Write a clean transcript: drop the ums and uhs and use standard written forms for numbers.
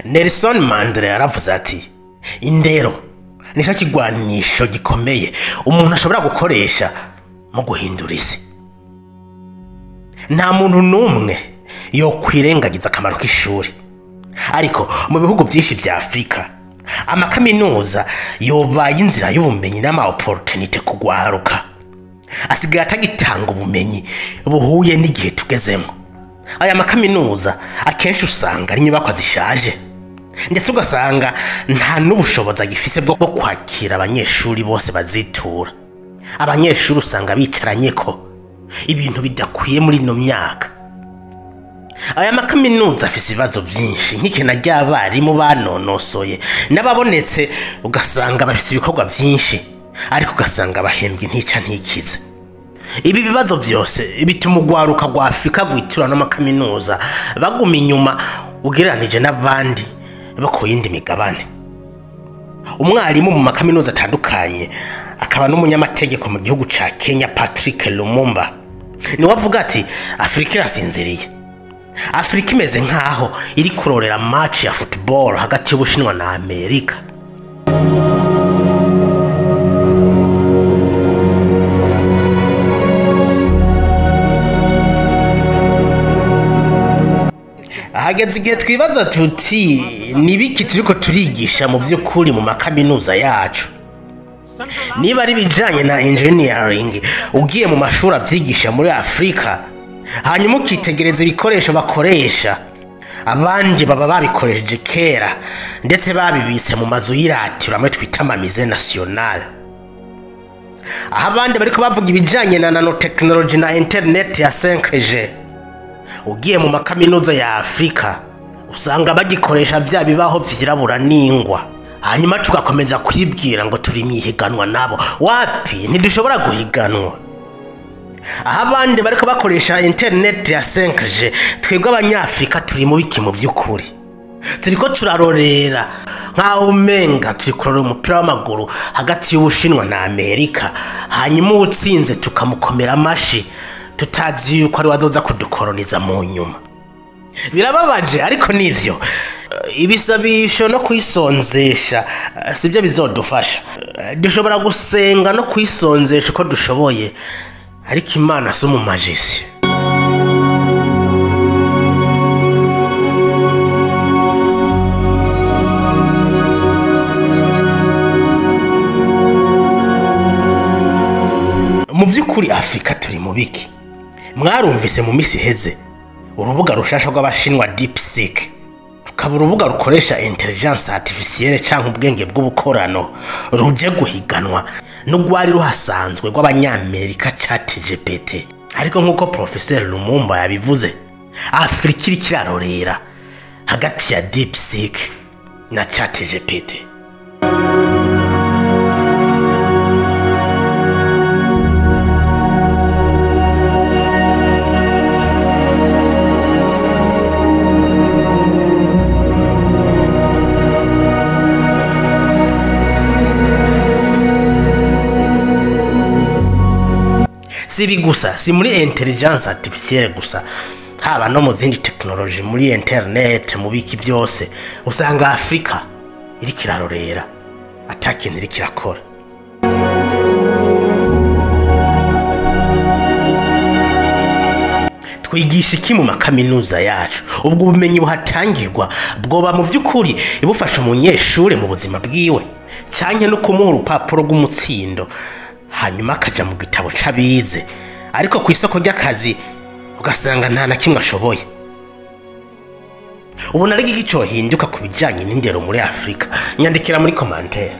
Nelson Mandela yaravuze ati indero nicyo kigwanisho gikomeye umuntu ashobora gukoresha mu guhindura isi. Nta muntu n'umwe yokwirengagiza akamaro k'ishuri, ariko mu bihugu byinshi vya Afurika amakaminuza yobaye inzira y'ubumenyi n'ama opportunity kugwaruka asigaye atagitanga ubumenyi buhuye n'igihe tugezemo. Aya makaminuza akenshi usanga ari inyubakwa zishaje, ndetse ugasanga nta n'ubushobozi agifise bwo kwakira abanyeshuri bose bazitura. Abanyeshuri usanga bicaranye ko ibintu bidakwiye muri ino myaka. Aya makaminuza afise ibibazo byinshi nk'ikena ry'abarimu banonosoye n'ababonetse, ugasanga bafise ibikorwa byinshi ariko ugasanga bahembwa intica ntikize. Ibi bibazo byose bituma urwaruka rwa Afurika rwitura n'amakaminuza baguma inyuma ugereranije n'abandi bo ku yindi migabane. Umwarimu mu makaminuza atandukanye akaba n'umunyamategeko mu gihugu ca Kenya, Patrick Lumumba, niwe avuga ati Afurika irasinziriye. Afurika imeze nkaho iri kurorera match ya football hagati y'Ubushinwa na Amerika. Hageze igihe twibaza tuti nibiki turiko turigisha mu by'ukuri mu makaminuza yacu? Niba ari ibijanye na engineering, ugiye mu mashuri avyigisha muri Afurika hanyuma ukitegereza ibikoresho bakoresha, abandi baba babikoresheje kera ndetse babibitse mu mazu y'iratiro amwe twita ama-musée national. Aho abandi bariko bavuga ibijanye na nanotechnology na internet ya 5G, ugiye mu makaminuza ya Afurika usanga bagikoresha vya bibaho vyirabura n'ingwa. Hanyuma tugakomeza kwibwira ngo turi mwihiganwa nabo. Wapi, ntidushobora guhiganwa. Aho abandi bariko bakoresha internet ya 5G, twebwe abanyafrika turi mu biki mu by'ukuri? Turiko turarorera nkaho umenga turi kurorera umupira w'amaguru hagati y'Ubushinwa na Amerika, hanyuma uwutsinze tukamukomera amashi tutazi yuko ari wazoza kudukoroniza mu nyuma. Birababaje ariko nivyo. Ibisabisho no kwisonzesha sibyo bizodufasha. Dushobora gusenga no kwisonzesha uko dushoboye, ariko Imana si umumajisi. Mu by'ukuri Afurika turi mu biki? Mwarumvise mu misi iheze urubuga rushasha rw'Abashinwa DeepSeek, rukaba urubuga rukoresha intelligence artificielle canke ubwenge bw'ubukorano, ruje guhiganwa n'urwari ruhasanzwe rw'Abanyamerika ChatGPT. Ariko nk'uko Professeur Lumumba yabivuze, Afurika iriko irarorera hagati ya DeepSeek na ChatGPT. Si ibi gusa, si muri intelligence artificielle gusa, haba no mu zindi technology, muri internet, mu biki byose usanga Afurika iriko irarorera ata kintu iriko irakora. Twigisha iki mu makaminuza yacu? Ubwo bumenyi buhatangirwa bwoba mu by'ukuri ibufasha umunyeshure mu buzima bwiwe, canke no kumuha urupapuro rw'umutsindo hanyuma akaja mu gitabo c'abize, ariko ku isoko ry'akazi ugasanga nta na kimwe ashoboye. Ubona ari iki cohinduka ku bijanye n'indero muri Afurika? Nyandikira muri commentaire.